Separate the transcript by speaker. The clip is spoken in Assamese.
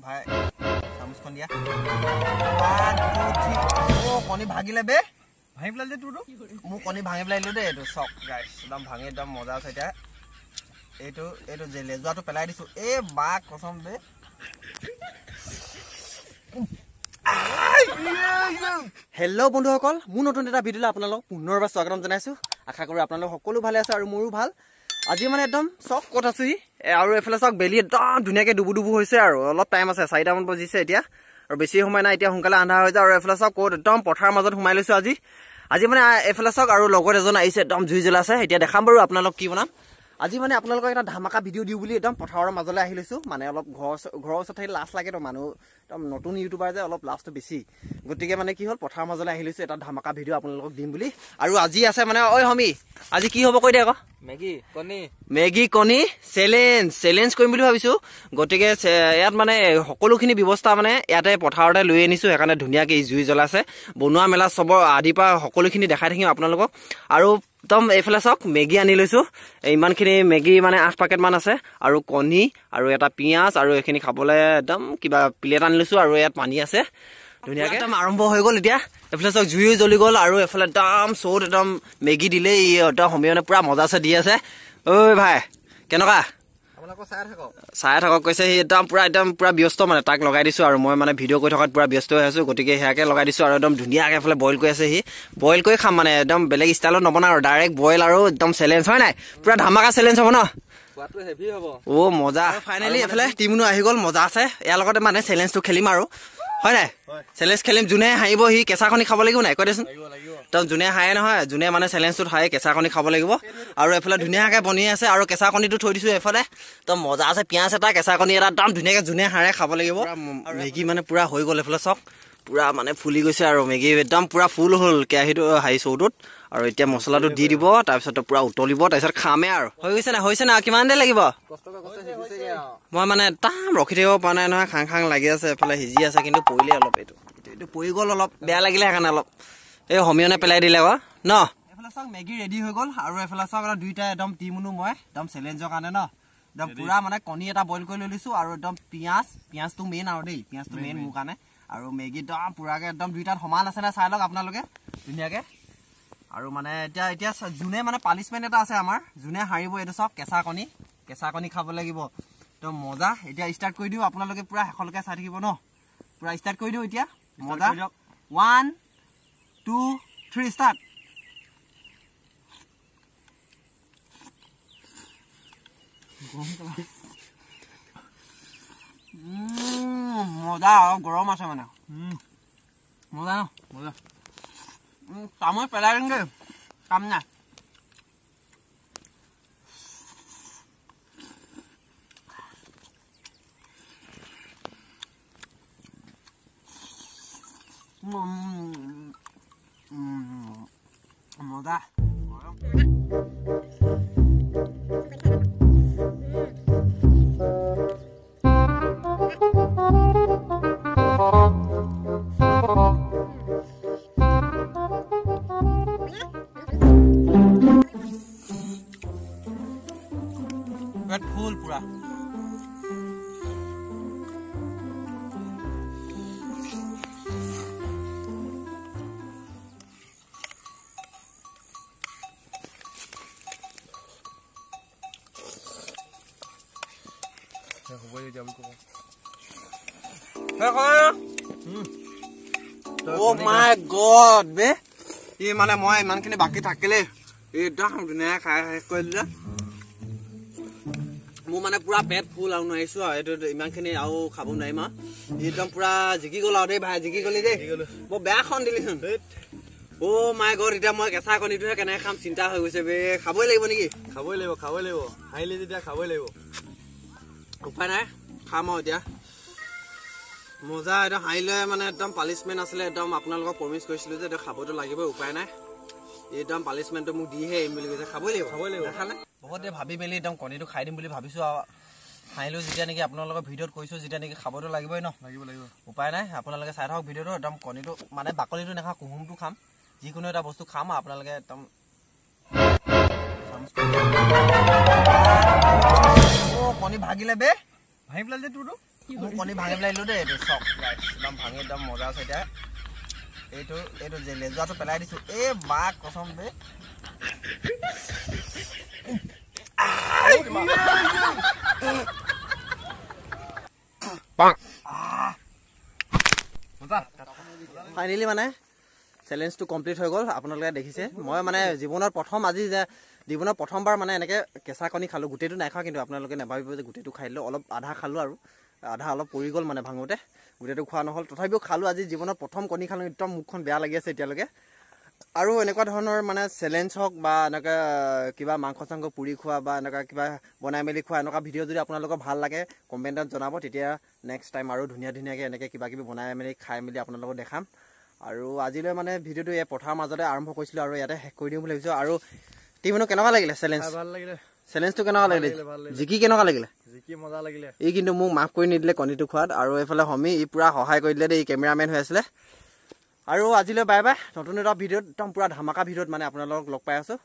Speaker 1: ভাই চামুচখন দিয়া। 1 2 3। অ কণী ভাগিলে বে,
Speaker 2: ভাঙি পেলালি যে তোৰটো।
Speaker 1: মোৰ কণী ভাঙি পেলাই দিলো দেই। এইটো চাওক গাইছ, একদম ভাঙি একদম মজা আছে। এতিয়া এইটো এইটো যে লেজুৱাটো পেলাই দিছো। এই বা কচম বে। হেল্ল' বন্ধুসকল, মোৰ নতুন এটা ভিডিঅ'লৈ আপোনালোকক পুনৰবাৰ স্বাগতম জনাইছোঁ। আশা কৰোঁ আপোনালোক সকলো ভালে আছে আৰু মোৰো ভাল। আজি মানে একদম চক ক'ত আছোহি আৰু এইফালে চাওক বেলি একদম ধুনীয়াকৈ ডুবু ডুবু হৈছে আৰু অলপ টাইম আছে, 4টামান বাজিছে এতিয়া আৰু বেছি সময় নাই, এতিয়া সোনকালে আন্ধাৰ হৈ যায়। আৰু এইফালে চাওক ক'ত একদম পথাৰৰ মাজত সোমাই লৈছোঁ আজি। আজি মানে এইফালে চাওক আৰু লগত এজন আহিছে, একদম জুই জ্বলাইছে। এতিয়া দেখাম বাৰু আপোনালোক কি বনাম। আজি মানে আপোনালোকক এটা ধামাকা ভিডিঅ' দিওঁ বুলি একদম পথাৰৰ মাজলৈ আহি লৈছোঁ। মানে অলপ ঘৰৰ ওচৰত থাকিলে লাজ লাগেতো, মানুহ একদম নতুন ইউটিউবাৰ যে অলপ লাজটো বেছি, গতিকে মানে কি হ'ল পথাৰৰ মাজলৈ আহি লৈছোঁ এটা ধামাকা ভিডিঅ' আপোনালোকক দিম বুলি। আৰু আজি আছে মানে ঐ হমি, আজি কি হ'ব কৈ দে আকৌ।
Speaker 2: মেগী কণী,
Speaker 1: মেগী কণী চেলেঞ্জ, চেলেঞ্জ কৰিম বুলি ভাবিছোঁ। গতিকে ইয়াত মানে সকলোখিনি ব্যৱস্থা মানে ইয়াতে পথাৰতে লৈ আনিছোঁ, সেইকাৰণে ধুনীয়াকৈ জুই জ্বলাইছে, বনোৱা মেলা চবৰ আদিৰ পৰা সকলোখিনি দেখাই থাকিম আপোনালোকক। আৰু একদম এইফালে চাওক মেগী আনি লৈছোঁ, ইমানখিনি মেগী মানে 8 পেকেটমান আছে, আৰু কণী আৰু এটা পিঁয়াজ আৰু এইখিনি খাবলৈ একদম কিবা প্লেট আনি লৈছোঁ। আৰু ইয়াত পানী আছে ধুনীয়াকৈ। একদম আৰম্ভ হৈ গ'ল এতিয়া। এইফালে চাওক জুইও জ্বলি গ'ল আৰু এইফালে একদম চৌত একদম মেগী দিলেই একদম সমীৰণে পূৰা মজা আছে দি আছে। ঐ ভাই কেনেকুৱা চাই থাকক কৈছে সি, একদম পূৰা ব্যস্ত মানে, তাক লগাই দিছোঁ আৰু মই মানে ভিডিঅ' কৰি থকাত পূৰা ব্যস্ত হৈ আছোঁ, গতিকে সেয়াকে লগাই দিছোঁ। আৰু একদম ধুনীয়াকৈ এফালে বইল কৰি আছে সি, বইল কৰি খাম মানে একদম বেলেগ ষ্টাইলত নবনাওঁ আৰু ডাইৰেক্ট বইল আৰু একদম চেলেঞ্জ হয় নাই, পূৰা ধামাকা চেলেঞ্জ হ'ব ন। অ' মজা, ফাইনেলি এইফালে টিমনো আহি গ'ল, মজা আছে। ইয়াৰ লগতে মানে চেলেঞ্জটো খেলিম আৰু হয় নাই, চেলেঞ্জ খেলিম। যোনে হাঁহিব সি কেঁচা কণী খাব লাগিব নাই কৈ দেচোন। একদম যোনে হাঁহে নহয়, যোনে মানে চেলেঞ্জটোত হাঁহে কেঁচা কণী খাব লাগিব। আৰু এইফালে ধুনীয়াকৈ বনি আছে আৰু কেঁচা কণীটো থৈ দিছোঁ এইফালে, একদম মজা আছে। পিঁয়াজ এটা কেঁচা কণী এটা একদম ধুনীয়াকৈ যোনে হাঁহে খাব লাগিব। মেগী মানে পূৰা হৈ গ'ল, এইফালে চাওক পূৰা মানে ফুলি গৈছে আৰু মেগী একদম পূৰা ফুল হ'ল কেৰাহীটো হেৰি চৌটোত। আৰু এতিয়া মছলাটো দি দিব, তাৰপিছত পূৰা উতলিব, তাৰপিছত খামেই আৰু। হৈ গৈছে নাই, হৈছে নাই, কিমান দেৰি লাগিব? মই মানে একদম ৰখি থাকিব পৰা নাই নহয়, খাং খাং লাগি আছে, এফালে সিজি আছে, কিন্তু পৰিলে অলপ এইটো এইটো পৰি গ'ল, অলপ বেয়া লাগিলে সেইকাৰণে অলপ এই সমীৰণে পেলাই দিলে আকৌ ন। এইফালে চাওক মেগী ৰেডি হৈ গ'ল আৰু এইফালে চাওক দুইটা একদম টিমনো মই একদম চেলেঞ্জৰ কাৰণে ন, একদম পূৰা মানে কণী এটা বইল কৰি লৈ লৈছোঁ আৰু একদম পিঁয়াজ, পিঁয়াজটো মেইন আৰু দেই, পিঁয়াজটো মেইন মোৰ কাৰণে। আৰু মেগী একদম পূৰাকৈ একদম দুইটাত সমান আছে নাই চাই লওক আপোনালোকে ধুনীয়াকৈ। আৰু মানে এতিয়া এতিয়া যোনে মানে পানিছমেণ্ট এটা আছে আমাৰ, যোনে হাৰিব এইটো চাওক কেঁচা কণী, কেঁচা কণী খাব লাগিব। তো মজা, এতিয়া ষ্টাৰ্ট কৰি দিওঁ, আপোনালোকে পূৰা শেষলৈকে চাই থাকিব ন। পূৰা ষ্টাৰ্ট কৰি দিওঁ এতিয়া, মজা। 1 2 3 ষ্টাৰ্ট। মজা, গৰম আছে মানে মজা ন, মজা। তামোল পেলাই দিম দেই, কাম নাই। মজা। পেট ফুল পুৰা। Oh my God, বে ই মানে মই ইমানখিনি বাকী থাকিলে একদম ধুনীয়াকৈ খাই শেষ কৰি দিলে। মোৰ মানে পূৰা পেট ফুল আৰু নোৱাৰিছোঁ আৰু এইটো ইমানখিনি আৰু খাব নোৱাৰিম আৰু। একদম পূৰা জিকি গ'ল আৰু দেই ভাই, জিকি গ'লি দেই, বৰ বেয়া খন দিলিচোন। অ' মাই গড, এতিয়া মই কেঁচা কণীটোহে কেনেকৈ খাম চিন্তা হৈ গৈছে বে। খাবই লাগিব নেকি?
Speaker 2: খাবই লাগিব, খাবই লাগিব, হাঁহিলি যেতিয়া খাবই লাগিব,
Speaker 1: উপায় নাই, খাম আৰু এতিয়া। মজা, একদম হাঁহিলে মানে একদম পানিছমেণ্ট আছিলে, একদম আপোনালোকক প্ৰমিছ কৰিছিলোঁ যে এইটো খাবতো লাগিবই, উপায় নাই। একদম পানিছমেণ্টটো মোক দিহে এৰিম বুলি কৈছে, খাবই লাগিব,
Speaker 2: খাবই লাগিব।
Speaker 1: নাখালে বহুত দেৰি ভাবি মেলি একদম কণীটো খাই দিম বুলি ভাবিছোঁ আৰু হাঁহিলোঁ যেতিয়া নেকি আপোনালোকৰ ভিডিঅ'ত কৈছোঁ যেতিয়া নেকি খাবতো লাগিবই ন,
Speaker 2: লাগিব লাগিব,
Speaker 1: উপায় নাই। আপোনালোকে চাই থাকক ভিডিঅ'টো, একদম কণীটো মানে বাকলিটো নাখাওঁ, কুহুমটো খাম, যিকোনো এটা বস্তু খাম আৰু আপোনালোকে একদম। অ' কণী ভাগিলে বে,
Speaker 2: ভাঙি পেলালি যে তোৰটো।
Speaker 1: মোৰ কণী ভাঙি পেলাই দিলোঁ দেই। এইটো চক একদম ভাঙি একদম মজা আছে। এতিয়া এইটো যে লেজুৱাটো পেলাই দিছোঁ। এই বা কচম বে। ফাইনেলি মানে চেলেঞ্জটো কমপ্লিট হৈ গ'ল, আপোনালোকে দেখিছে। মই মানে জীৱনৰ প্ৰথম আজি যে জীৱনৰ প্ৰথমবাৰ মানে এনেকৈ কেঁচা কণী খালোঁ। গোটেইটো নাই খোৱা কিন্তু, আপোনালোকে নাভাবিব যে গোটেইটো খাই দিলোঁ। অলপ আধা খালোঁ আৰু আধা অলপ পৰি গ'ল মানে ভাঙোতে, গোটেইটো খোৱা নহ'ল। তথাপিও খালোঁ, আজি জীৱনৰ প্ৰথম কণী খালোঁ। একদম মুখখন বেয়া লাগি আছে এতিয়ালৈকে। আৰু এনেকুৱা ধৰণৰ মানে চেলেঞ্জ হওক বা এনেকুৱা কিবা মাংস চাংস পুৰি খোৱা বা এনেকুৱা কিবা বনাই মেলি খোৱা এনেকুৱা ভিডিঅ' যদি আপোনালোকৰ ভাল লাগে কমেণ্টত জনাব। তেতিয়া নেক্সট টাইম আৰু ধুনীয়া ধুনীয়াকৈ এনেকৈ কিবা কিবি বনাই মেলি খাই মেলি আপোনালোকক দেখাম। আৰু আজিলৈ মানে ভিডিঅ'টো এই পথাৰৰ মাজতে আৰম্ভ কৰিছিলোঁ আৰু ইয়াতে শেষ কৰি দিওঁ বুলি ভাবিছোঁ। আৰু টিমনো কেনেকুৱা লাগিলে চেলেঞ্জ?
Speaker 2: ভাল লাগিলে।
Speaker 1: চেলেঞ্জটো কেনেকুৱা লাগিলে? জিকি কেনেকুৱা লাগিলে?
Speaker 2: জিকি মজা লাগিলে।
Speaker 1: ই কিন্তু মোক মাফ কৰি নিদিলে কণীটো খোৱাত। আৰু এইফালে সমী ই পূৰা সহায় কৰি দিলে দেই, ই কেমেৰামেন হৈ আছিলে। আৰু আজিলৈ বাই বাই। নতুন এটা ভিডিঅ'ত একদম পূৰা ধামাকা ভিডিঅ'ত মানে আপোনালোকক লগ পাই আছোঁ।